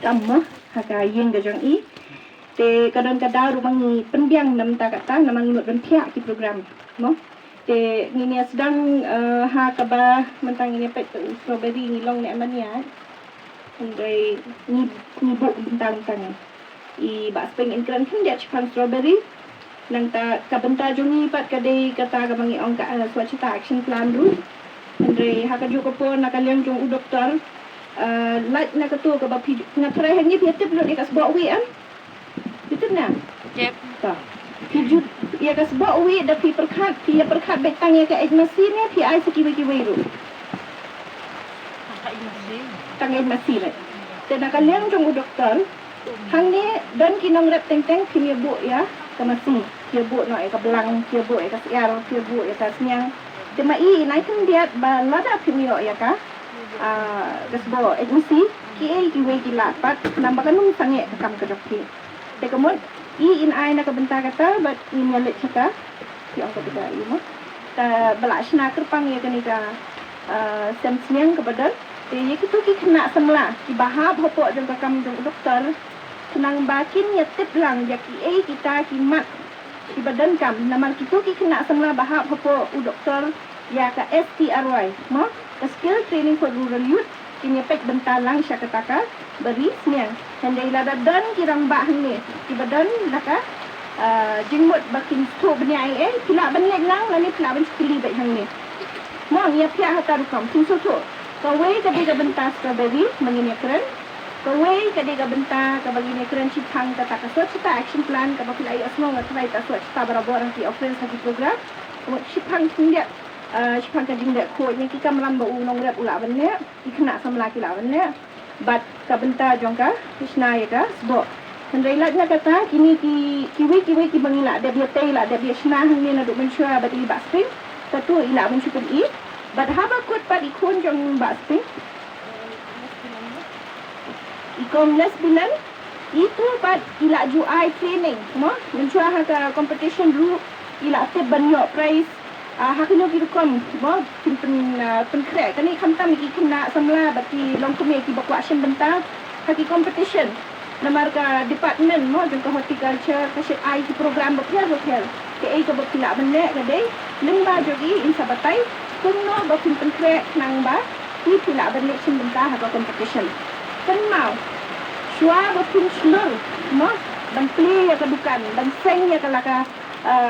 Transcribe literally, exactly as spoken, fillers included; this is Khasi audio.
Kam mo ha ka ïing ka jong i. Te ka don ka daw ruh ba ngi pynbiang namar kata namar ngi mut ban thiah ki program mo. Te ngin ïa sdang, eh, ha kaba mynta ngin ïa peit u strawberry ngi long ne em ban ïa. Hynrei ngi ngi buh bynta bynta ngi. I Bah Spring in kren khyndiat shaphang strawberry. Nangta ka bynta jong ngi pat ka dei kata kaba ngi ong ka, eh, Swachhata Action Plan ruh. Hynrei ha kajuh ka por na ka liang jong u doktor, eh, lait na kato kaba phi ju-, nga tharai hangne phi ïa tip lut ïa ka sboh wi em. Phi tip na? Tip. Ta. Phi ju-, ïa ka sboh wi da phi pyrkhat, phi ïa pyrkhat beit tang ïa ka H M C ne phi ai sa kiwei kiwei ruh. Tang H M C. Tang H M C le. Te na ka liang jong u doktor, hangne don ki nongrep teng teng phim ïa buh ïa ka masi, phi ïa buh noh ïa ka blang, phi ïa buh ïa ka syiar, phi ïa buh ïa ka sniang. Te ma i in ai khyndiat ba lada phim ïoh ïa ka, ah, ka sboh H M C, kiei kiwei ki lah pat, namar ba kan ym sangeh ka kam ka jong phi. Te ka mut i in ai na ka bynta kata bad ngin ïa leit sha ka. Ki ong ka bynta i mo. Ka ba la shna kyrpang ïa kane ka, ah, sem sniang kaba don. Te ïa kito ki khynnah samla kiba hap hapoh jong ka kam jong u doktor. Khnang ba kin ïa tip lang ïa kiei kita ki mat kiba donkam namar kito ki khynnah samla ba hap hapoh u doktor ïa ka S T R Y mo, ka Skill Training for Rural Youth, kin ïa peit bynta lang sha kata ka ba ri sniang. Hynrei lada don ki rangbah hangne kiba don da ka, ah, jingmut ba kin sngewthuh bniah ei ei, phi lah ban leit lang lane phi lah ban shu kylli beit hangne. Mo ngi ïa phi ha ta rukom kin sngewthuh. Kawei ka dei ka bynta strawberry ma ngin ïa kren. Kawei ka dei ka bynta kaba ngin ïa kren shaphang kata ka Swachhata Action Plan kaba phi la ïohsngew nga tharai ta Swachhata barabor ha ki offerings ha ki program. Ka mut shaphang khyndiat, ah, shaphang ka jingleh khuid ïa ki kamram ba u nongrep u lah ban leh, ki khynnah samla ki lah ban leh. Bad ka bynta jong ka shna ïa ka sboh. Hynrei lait na kata kine ki kiwei kiwei kiba ngi lah dep ïa tei lah dep ïa shna hangne naduh mynshuwa bad i Bah Spring. Kato i lah ban shu pyni. Bad haba kut pat i khun jong Bah Spring. I kong Lesbilen, itu pat i la ju ai training mo, mynshuwa ha ka competition ruh i la tip ban ïoh prize. Ah, ha kino ki rukom mo, kin pyn, ah, pynkhreh kane khamtam ki khynnah samla bad ki longkmie kiba kwah shim bynta ha ki competition. Namar ka department mo jong ka horticulture ka shait ai ki program bapher bapher. Kaei kaba phi lah ban leh ka dei lyngba jong i in sa batai kumno ba phin pynkhreh khnang ba phi phi lah ban leit shim bynta ha ka competition. Kynmaw shuwa ba phin shlur mo ban plie ïa ka dukan ban seng ïa ka la ka, ah,